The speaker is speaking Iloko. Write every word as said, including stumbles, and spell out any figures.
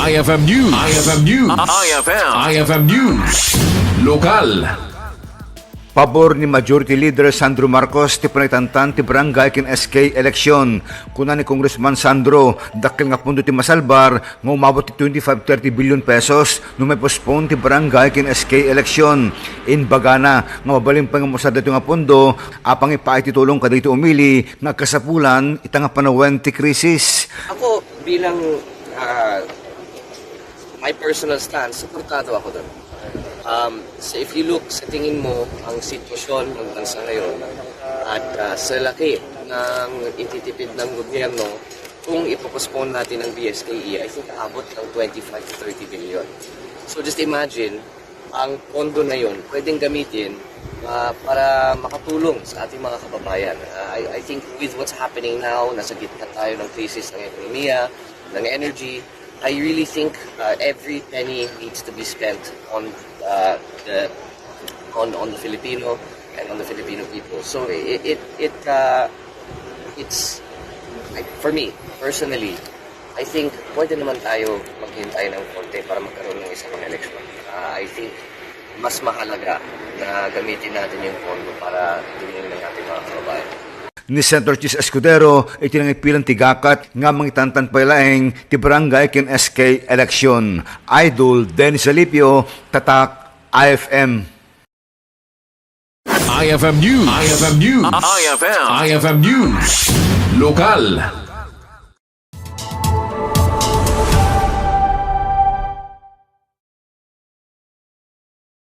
I F M News. I F M News. I F M. I F M News. Lokal. Pabor ni Majority Leader Sandro Marcos ti panaitantan ti barangay ken S K eleksyon. Kuna ni Congressman Sandro, dakkel nga pondo ti masalbar nga umabot ti twenty-five thirty billion pesos no mai-postpone ti barangay ken S K eleksyon. Imbagana nga mabalin pay nga mausar daytoy nga pondo a pangipaay ti tulong kadagiti umili nga agkasapulan ita nga panawen ti krisis. Ako bilang ah, my personal stance, suportado ako doon. Um, so if you look sa tingin mo ang sitwasyon ng bansa ngayon at ah, sa laki ng ititipid ng gobyerno, kung ipopospone natin ang B S K E, I think aabot ng twenty-five to thirty billion. So just imagine, ang pondo na yun pwedeng gamitin ah, para makatulong sa ating mga kababayan. Ah, I, I think with what's happening now, nasa gitna tayo ng krisis ng ekonomiya, ng energy, I really think uh, every penny needs to be spent on uh, the on on the Filipino and on the Filipino people. So it it, it uh, it's like, for me personally, I think pwede naman tayo maghintay ng konti para magkaroon ng isa pang election. Uh, I think mas mahalaga na gamitin natin yung pondo para tumulong ng ating mga kababayan. Ni Senator Chiz Escudero iti nangipilan ti gakat nga mangitantan pay laeng ti barangay ken S K election. Idol Dennis Alipio, Tatak I F M. I F M News. I F M News. I F M. I F M News. Lokal.